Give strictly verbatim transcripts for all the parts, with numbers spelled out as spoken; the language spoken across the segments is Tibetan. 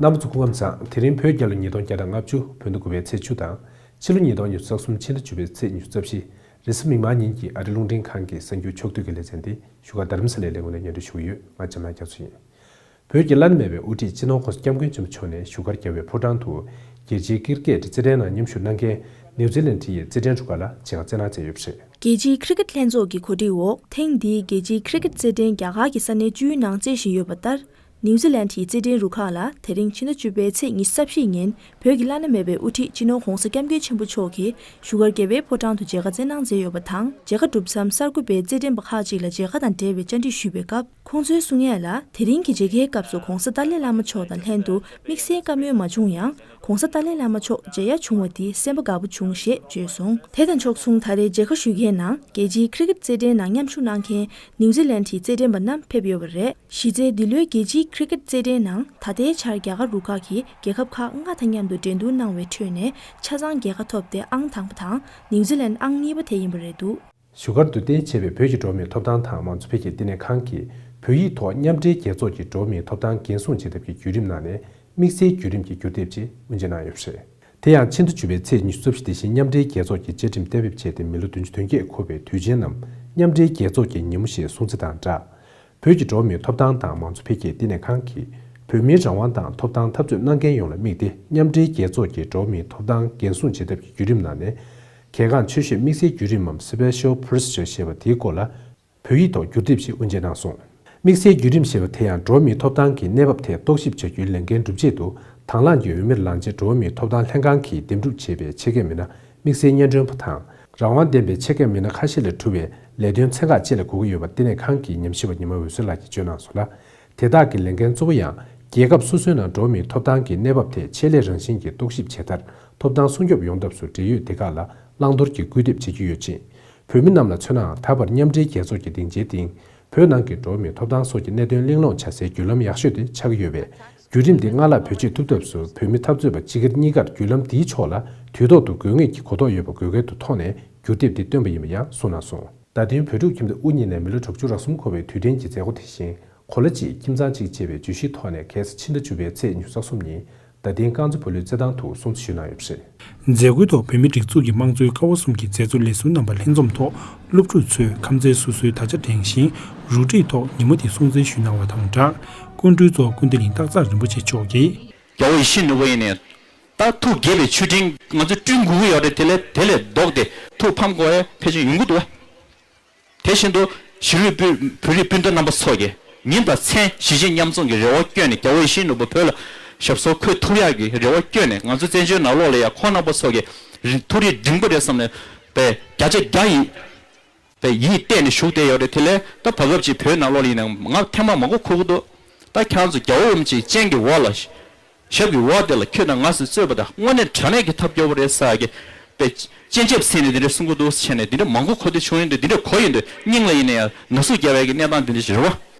རྣམ་པ་ཚོ་སྐུ་ཁམས་བཟང་། དེ་རིང་བོད་རྒྱལ་ལོ་ཉིས་སྟོང་བརྒྱ་དང་ལྔ་བཅུ་བོད་ཟླ་དགུ་པའི་ཚེས་བཅུ་དང་། ཕྱི་ལོ་ཉིས་སྟོང་ཉི་ཤུ་རྩ་གསུམ་ཕྱི་ཟླ་བཅུ་པའི་ཚེས་ཉི་ཤུ་རྩ་བཞི། རེས་གཟའ་མིག་དམར་ཉིན་གྱི་ཨ་རི་རླུང་འཕྲིན་ཁང་གི་གསར་འགྱུར་ཕྱོགས་བསྡུས་ཀྱི་ལེ་ཚན་འདི་བཞུགས་སྒར་རྡ་རམ་ས་ལའི་ལས་ཁུངས་ནས་སྙན་སྒྲོན་ཞུ་གི་ཡོད། ང་འཇམ་དབྱངས་རྒྱ་མཚོ་ཡིན། བོད་ཀྱི་བླ་ན་མེད་པའི་དབུ་ཁྲིད་སྤྱི་ནོར་༸གོང་ས་༸སྐྱབས་མགོན་ཆེན་པོ་མཆོག་ནས་བཞུགས་སྒར་རྒྱལ་བའི་ཕོ་བྲང་དུ། རྒྱལ་སྤྱིའི་ཀིར་ཀེད་རྩེད་འགྲན་ནང་མཉམ་ཞུགས་གནང་མཁན་ནིའུ་ཛི་ལན་ཡི་རྩེད་འགྲན་རུ་ཁག་ལ་མཇལ་ཁ་བསྩལ་གནང་མཛད་ཡོད་པ་རེད། རྒྱལ་སྤྱིའི་ཀིར་ཀེད་ལྷན་ཚོགས་ཀྱི་གོ་སྒྲིག་འོག་ཐེངས་འདིའི་རྒྱལ་སྤྱིའི་ཀིར་ཀེད་རྩེད་འགྲན་རྒྱ་གར་གྱི་ས་གནས་བཅུའི་ནང་རྩེ་བཞིན་ཡོད་པ་ལྟར། ནིའུ་ཛི་ལན་ཡི་རྩེད་འགྲན་རུ་ཁག་ལ་དེ་རིང་ཕྱི་ཟླ་བཅུ་པའི་ཚེས་ཉི་ཤུ་རྩ་བཞི་ཉིན་བོད་ཀྱི་བླ་ན་མེད་པའི་དབུ་ཁྲིད་སྤྱི་ནོར་༸གོང་ས་༸སྐྱབས་མགོན་ཆེན་པོ་མཆོག་གིས་བཞུགས་སྒར་རྒྱལ་བའི་ཕོ་བྲང་དུ་མཇལ་ཁ་བསྩལ་གནང་མཛད་ཡོད་པ་དང་། མཇལ་ཁ་གྲུབ་མཚམས་གསར་འགོད་པས་རྩེད་འགྲན་པ་ཁག་ཅིག་ལ་མཇལ་ཁ་དང་འབྲེལ་བའི་བཅར་འདྲི་ཞུས་པའི་སྐབས། ཁོང་ཚོའི་གསུང་ཡས་ལ། དེ་རིང་གི་མཇལ་ཁའི་སྐབས་སུ་༸གོང་ས་ཏཱ་ལའི་བླ་མ་མཆོག་དང་ལྷན་དུ་དམིགས་བསལ་བཀའ་མོལ་མ་བྱུང་ཡང་། ༸གོང་ས་ཏཱ་ལའི་བླ་མ་མཆོག་མཇལ་ཡ་བྱུང་བ་དེ་སེམས་པ་དགའ་པོ་བྱུང་ཞེས་བརྗོད་སོང་། དེ་དང་ཕྱོགས་མཚུངས། ད་རེས་མཇལ་ཁ་ཞུ་མཁན་ནང་རྒྱལ་སྤྱིའི་ཀིར་ཀེད་རྩེད་འགྲན་ནང་མཉམ་ཞུགས་གནང་མཁན་ནིའུ་ཛི་ལན་གྱི་རྩེད་འགྲན་པ་རྣམས་ཕེབས་ཡོད་པ་རེད། གཞི་རྩའི་འདི་ལོའི་རྒྱལ་སྤྱིའི་ཀིར་ཀེད་རྩེད་འགྲན་ནང་ད་ལྟའི་ཆར་རྒྱ་གར་རུ་ཁག་གིས་རྒྱལ་ཁབ་ཁག་ལྔ་དང་མཉམ་དུ་འགྲན་བསྡུར་གནང་བའི་ཁྲོད་ནས་ཆ་ཚང་རྒྱལ་ཁ་ཐོབ་སྟེ་ཨང་དང་པོ་དང་ནིའུ་ཛི་ལན་ཨང་གཉིས་པ་དེ་ཡིན་པ་རེད་འདུག། བཞུགས་སྒར་དུ་རྟེན་བྱས་པའི་བོད་ཀྱི་འགྲོ་བ་མིའི་ཐོབ་ཐང་དང་མང་གཙོ་འཕེལ་རྒྱས་བསྟི་གནས་ཁང་གིས་བོད་ཡིག་ཐོག་མཉམ་འབྲེལ་རྒྱལ་ཚོགས་ཀྱི་འགྲོ་བ་མིའི་ཐོབ་ཐང་འགན་སྲུང་བྱེད་ཐབས་ཀྱི་བརྒྱུད་རིམ་ནང་ནས་དམིགས་བསལ་བརྒྱུད་རིམ་གྱི་བསྒྱུར་དེབ་ཅིག་དབུ་འབྱེད་གནང་ཡོད་པ་རེད། དེ་ཡང་ཕྱི་ཟླ་བཅུ་པའི་ཚེས་ཉི་ཤུ་རྩ་བཞི་དེ་བཞིན་མཉམ་འབྲེལ་རྒྱལ་ཚོགས་ཀྱི་བཅའ་ཁྲིམས་གཏན་འབེབས་བྱས་ཏེ་མི་ལོ་བདུན་ཅུ་དོན་བརྒྱད་འཁོར་བའི་དུས་ཆེན་ནམ་མཉམ་འབྲེལ་རྒྱལ་ཚོགས་ཀྱི་ཉིན་མོ་ཞེས་སྲུང་བརྩི་དང་སྦྲགས། བོད་ཀྱི་འགྲོ་བ་མིའི་ཐོབ་ཐང་དང་མང་གཙོ་འཕེལ་རྒྱས་བསྟི་གནས་ཁང་གིས་བོད་མིའི་རང་དབང་དང་ཐོབ་ཐང་འཐབ་རྩོད་གནང་མཁན་ཡོངས་ལ་དམིགས་ཏེ་མཉམ་འབྲེལ་རྒྱལ་ཚོགས་ཀྱི་འགྲོ་བ་མིའི་ཐོབ་ཐང་འགན་སྲུང་བྱེད་ཐབས་ཀྱི་བརྒྱུད་རིམ་ནང་ནས། གལ་འགངས་ཆེ་ཤོས་དམིགས་བསལ་བརྒྱུད་རིམ་མམ་Special Procedure ཞེས་པ་དེའི་སྐོར་ལ། བོད་ཡིག་ཐོག་བསྒྱུར་དེབ་ཞིག་དབུ་འབྱེད་གནང་སོང་། དམིགས་བསལ་བརྒྱུད་རིམ་ཞེས་པ་དེ་ཡང་འགྲོ་བ་མིའི་ཐོབ་ཐང་གི་གནས་བབ་ཐད་རྟོག་ཞིབ་བྱ་རྒྱུའི་ལས་འགན་སྒྲུབ་ཆེད་དུ། དང་བླངས་ཀྱིས་འོས་མིར་ལངས་རྗེས་འགྲོ་བ་མིའི་ཐོབ་ཐང་ལྷན་ཁང་གིས་འདེམས་སྒྲུག་བྱས་པའི་ཆེད་མཁས་མི་སྣ་དམིགས་བསལ་སྙན་སྒྲོན་པ་དང་། རང་དབང་ལྡན་པའི་ཆེད་མཁས་མི་སྣ་ཁ་ཤས་ལས་གྲུབ་པའི་ལས་དོན་ཚན་ཁག་བཅས་ལ་གོ་གི་ཡོད་པ་བསྟི་གནས་ཁང་གི་ཉམས་ཞིབ་པ་ཉི་མ་འོད་ཟེར་ལགས་ཀྱིས་བརྗོད་གནང་སོང་ལ། དེ་དག་གི་ལས་འགན་གཙོ་བོ་ཡང་རྒྱལ་ཁབ་སོ་སོའི་ནང་འགྲོ་བ་མིའི་ཐོབ་ཐང་གི་གནས་བབ་ཐད་ཆེད་ལས་རང་བཞིན་གྱི་རྟོག་ཞིབ་བྱས་མཐར་ཐོབ་ཐང་སྲུང་སྐྱོབ་ཡོང་ཐབས་སུ་འབྲེལ་ཡོད་སྡེ་ཁག་ལ་བླང་དོར་གྱི་སྐུལ་འདེབས་བྱེད་ཀྱི་ཡོད་ཅིང་། བོད་མི་རྣམས་ལ་མཚོན་ནའང་ད་བར་མཉམ་འབྲེལ་རྒྱལ་ཚོགས་ཀྱི་སྡིངས་ཆའི་སྟེང་བོད་ནང་གི་འགྲོ་བ་མིའི་ཐོབ་ཐང་སོགས་ཀྱི་གནད་དོན་གླེང་སློང་བྱ་སའི་བརྒྱུད་ལམ་ཡག་ཤོས་དེ་ཆགས་ཀྱི་ཡོད་པས། བརྒྱུད་རིམ་འདི་སྔར་ལྷག་བེད་སྤྱོད་ཐུབ་ཐབས་སུ་བོད་མི་འཐབ་རྩོད་པ་སྤྱི་སྒེར་གཉིས་ཀར་བརྒྱུད་ལམ་འདིའི་ཕྱོགས་ལ་དུས་ཐོག་ཏུ་དགོས་ངེས་ཀྱི་གོ་རྟོགས་ཡོད་པ་དགོས་གལ་དུ་མཐོང་ནས་བརྒྱུད་དེབ་འདི་བཏོན་པ་ཡིན་པ་ཡང་གསུངས་གནང་སོང་། རྡ་སྟེང་བོད་ཕྲུག་ཁྱིམ་སྡེ་དབུ་བརྙེས་ནས་མི་ལོ་དྲུག་ཅུ་རེ་གསུམ་འཁོར་བའི་དུས་དྲན་གྱི་མཛད་སྒོ་དེ་བཞིན་གོ་ལ་གཅིག་ཁྱིམ་ཚང་གཅིག་ཅེས་པའི་བརྗོད་གཞིའི་ཐོག་ནས་གལ་སྲིད་ཕྱི་ཟླ་བཅུ་པའི་ཚེས་ཉི་ཤུ་རྩ་གསུམ་ཉིན་རྡ་སྟེང་རྐང་ཚ་བོད་ལུས་རྩེད་ཐང་དུ་སྲུང་བརྩི་ཞུས་གནང་ཡོད་པ་རེད། མཛད་སྒོའི་ཐོག་བོད་མིའི་སྒྲིག་འཛུགས་ཀྱི་དམངས་གཙོའི་ཀ་བ་གསུམ་གྱི་མཛད་གཙོ་ལས་ཟུར་རྣམ་པ་ལྷན་འཛོམས་ཐོག་སློབ་ཕྲུག་ཚོས་ཁམས་ཚན་སོ་སོའི་དར་ཆ་སྒྲེང་ཞིང་རུ་སྒྲིག་ཐོག་ཉིན་མོ་དེ་སྲུང་བརྩི་ཞུས་གནང་བ་དང་སྦྲགས། སྐུ་མགྲོན་གཙོ་བོ་ཀུན་བདེ་གླིང་སྟག་འཚེར་རིན་པོ་ཆེ་མཆོག་གིས། རྒྱལ་བ་ཡིད་བཞིན་ནོར་བུ་ཡིན་ནས། ད་ཐུགས་དགྱེས་པའི་མཆོད་སྤྲིན་ང་ཚོས་བསྐྲུན་དགོས་ཀྱི་ཡོད་རེད། དེ་ལས་དེ་ལས་ལྡོག་སྟེ་ཐུགས་ཕམ་དགོས་ཡ་ཕལ་ཆེར་ཡོང་གི་འདུག་བ། དེ་བཞིན་དུ་གཞིས་ལུས་བོད་བོད་རིགས་སྤུན་ཟླ་རྣམ་པ་ཚོ་གིས་ཉིན་དང་མཚན་གཞིས་བྱེས་མཉམ་འཛོམས་ཀྱི་རེ་བ་བསྐྱོན་ནས་རྒྱལ་བ་ཡིད་བཞིན་ནོར་བུ་བོད་ལ་ཞབས་སོར་འཁོད་ཐུབ་ཡག་གི་རེ་བ་བསྐྱོན་ནས། ང་ཚོ་བཙན་བྱོལ་ནང་ལོགས་ལ་ཡང་ཁོང་རྣམ་པ་ཚོ་གི་རི་ཐུགས་རེ་བདེ་པོ་རེད་བསམ་ནས་པའི་བརྒྱ་ཆ་བརྒྱ་ཡིས་པའི་ཡིད་གཏད་ནས་བཞུགས་བསྡད་ཡོད་རེད། དེ་ལས་ད་བར་སྐབས་ཅིག་བོད་ནང་ལོགས་ལ་ཡིན་ན་ང་ཐེངས་མ་མང་པོ་གོ་གི་འདུག། ད་ཁྱེད་རང་ཚོ་རྒྱལ་བ་རིན་པོ་ཆེའི་སྤྱན་གྱི་འོག་ལ། ཞབས་ཀྱི་འོག་དེ་ལ་ཁྱོད་དང་ང་སོ་རྩོད་པ་དང་དངོས་གནས་དྲང་གནས་ཀྱི་ཐབས་སྐྱོ་པོ་རེད་ཟེར་གི། པའི་སྤྱན་ཆབ་ཟིན་ནས་འདི་འདྲ་གསུང་གི་འདུག་ཟེར་ནས་འདི་འདྲ་མང་པོ་གོ་བདེ་བྱུང་ཡོད་འདུག། འདི་འདྲ་གོ་ཡོད་འདུག། སྙིང་ལ་ཡིན་ན་ཡང་ན་ཟུག་རྒྱག་པའི་གི་གནས་སྟངས་འདི་འདྲ་ཞིག་རེད་བ།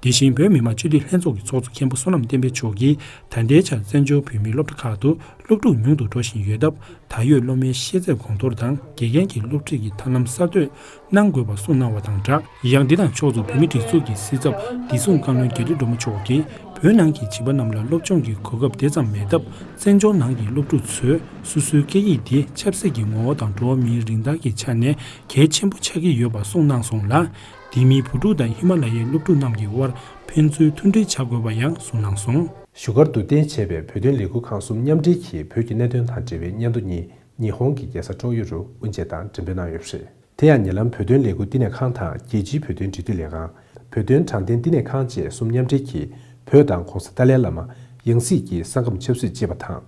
དེ་བཞིན་བོད་མི་མང་སྤྱི་འཐུས་ལྷན་ཚོགས་ཀྱི་ཚོགས་གཙོ་མཁན་པོ་བསོད་ནམས་བསྟན་འཕེལ་མཆོག་གིས་ད་ལྟའི་ཆར་བཙན་བྱོལ་བོད་མིའི་སློབ་གྲྭ་ཁག་ཏུ་སློབ་ཕྲུག་ཉུང་དུ་འགྲོ་བཞིན་ཡོད་སྟབས། ད་ཡོད་སློབ་མའི་ཤེས་ཚད་གོང་མཐོར་དང་དགེ་རྒན་གྱི་སློབ་ཁྲིད་ཀྱི་ཐབས་ལམ་གསར་གཏོད་གནང་དགོས་པ་གསུངས་གནང་བ་དང་སྦྲགས། ཡང་འདི་དང་ཕྱོགས་མཚུངས་བོད་མིའི་སྒྲིག་འཛུགས་ཀྱི་སྲིད་ཚབ་བདེ་སྲུང་བཀའ་བློན་རྒྱ་རི་སྒྲོལ་མ་མཆོག་གིས་བོད་ནང་གི་བྱིས་པ་རྣམས་ལ་སློབ་སྦྱོང་གི་གོ་སྐབས་དེ་ཙམ་མེད་སྟབས། བཙན་བྱོལ་ནང་གི་སློབ་ཕྲུག་ཚོས་སོ་སོའི་སྐད་ཡིག་དེ་ཆབ་སྲིད་ཀྱི་ངོ་བོ་དང་འགྲོ་བ་མིའི་རིན་ཐང་གི་ཆ་ནས་གལ་ཆེན་པོ་ཆགས་ཀྱི་ཡོད་པ་གསུངས་གནང་སོང་ལ། དེ་མིན་བོད་ཕྲུག་དང་ཧི་མ་ལ་ཡའི་སློབ་ཕྲུག་རྣམས་ཀྱི་དབར་ཕན་ཚུན་མཐུན་སྒྲིལ་བྱ་དགོས་པ་ཡང་གསུངས་གནང་སོང་། བཞུགས་སྒར་དུ་རྟེན་བྱས་པའི་བོད་དོན་ལས་འགུལ་ཁང་གསུམ་མཉམ་འབྲེལ་གྱིས་བོད་ཀྱི་གནད་དོན་དང་འབྲེལ་བའི་སྙན་ཐོ་གཉིས་ཉི་ཧོང་གི་རྒྱལ་ས་ཀྲོག་ཡོ་རུ་དབུ་འབྱེད་དང་འགྲེམས་སྤེལ་གནང་ཡོད་པ་རེད། དེ་ཡང་ཉེ་ལམ་བོད་དོན་ལས་འགུལ་བསྟི་གནས་ཁང་དང་རྒྱལ་སྤྱིའི་བོད་དོན་འབྲེལ་མཐུད་ལས་ཁང་། བོད་དོན་དྲང་བདེན་བསྟི་གནས་ཁང་བཅས་གསུམ་མཉམ་འབྲེལ་གྱིས་བོད་དང་༸གོང་ས་ཏཱ་ལའི་བླ་མ་ཡང་སྲིད་ཀྱི་ས་ཁམས་ཆབ་སྲིད་ཅེས་པ་དང་།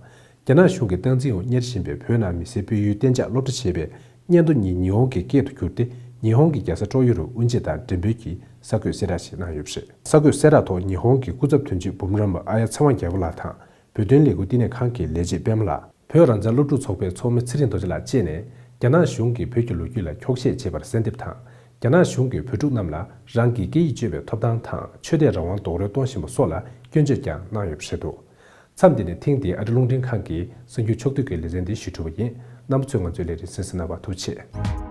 རྒྱ་ནག་གཞུང་གི་སྟངས་འཛིན་འོག་གཉེར་བཞིན་པའི་བོད་ནང་མི་སེར་སྤོ་ཡུལ་གཏན་འཇགས་སློབ་གྲྭ་ཞེས་པའི་སྙན་ཐོ་གཉིས་ཉི་ཧོང་གི་སྐད་དུ་བསྒྱུར་ཏེ་ཉི་ཧོང་གི་རྒྱལ་ས་ཀྲོག་ཡོ་རུ་དབུ་འབྱེད་དང་འགྲེམས་སྤེལ་གྱིས་གསར་འགོད་གསལ་བསྒྲགས་ཤིག་གནང་ཡོད་པ་རེད། གསར་འགོད་གསལ་བསྒྲགས་ཐོག་ཉི་ཧོང་གི་སྐུ་ཚབ་དོན་གཅོད་འབུམ་རམས་པ་ཨ་ཡ་ཚེ་དབང་རྒྱལ་པོ་ལགས་དང་། བོད་དོན་ལས་འགུལ་བསྟི་གནས་ཁང་གི་ལས་བྱེད་པད་མ་ལགས། བོད་རང་བཙན་སློབ་ཕྲུག་ཚོགས་པའི་ཚོགས་མི་ཚེ་རིང་རྡོ་རྗེ་ལགས་བཅས་ནས་རྒྱ་ནག་གཞུང་གིས་བོད་ཀྱི་ལོ་རྒྱུས་ལ་འཁྱོག་བཤད་བྱས་པར་གསལ་འདེབས་དང་། རྒྱ་ནག་གཞུང་གིས་བོད་ཕྲུག་རྣམས་ལ་རང་གི་སྐད་ཡིག་སྤྱོད་པའི་ཐོབ་ཐང་དང་ཆོས་དད་རང་དབང་རྡོག་རོལ་གཏོང་བཞིན་པ་སོགས་ལ་སྐྱོན་བརྗོད་ཀྱང་གནང་ཡོད་པ་རེད་འདུག། མཚམས་འདི་ནས་ཐེངས་འདིའི་ཨ་རི་རླུང་འཕྲིན་ཁང་གི་གསར་འགྱུར་ཕྱོགས་བསྡུས་ཀྱི་ལེ་ཚན་འདི་ཞུ་གྲུབ་པ་ཡིན། རྣམ་པ་ཚོས་ང་ཚོའི་ལས་རིམ་གསན་གཟིགས་གནང་བར་ཐུགས་རྗེ་ཆེ།